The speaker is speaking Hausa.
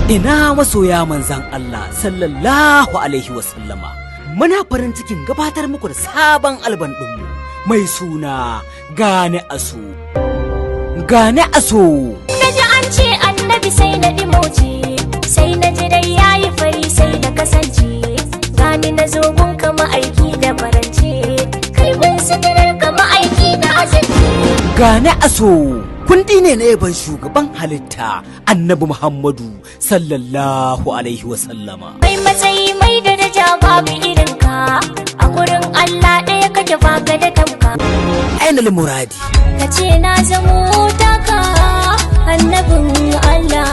Ina masoya manzan Allah sallallahu alaihi wasallama. Muna farin cikin gabatar muku da sabon album ɗinmu mai suna Gane Aso. Gane Aso. Na ji an ce annabi, sai na ɗimauce, sai na ji dai yayi fari, sai na kasance. Gani na zo gunka ma'aiki da farance, kai mun suturar ka ma'aiki na azance. Gane Aso. Kundi ne na yaban shugaban halitta Annabi Muhammadu sallallahu alaihi wasallama. Mai matsayi, mai daraja, babu irinka a gurin Allah, ɗaya kake, baka da tamka. Ainul Muradi. Ka ce na zamo taka, annabin Allah.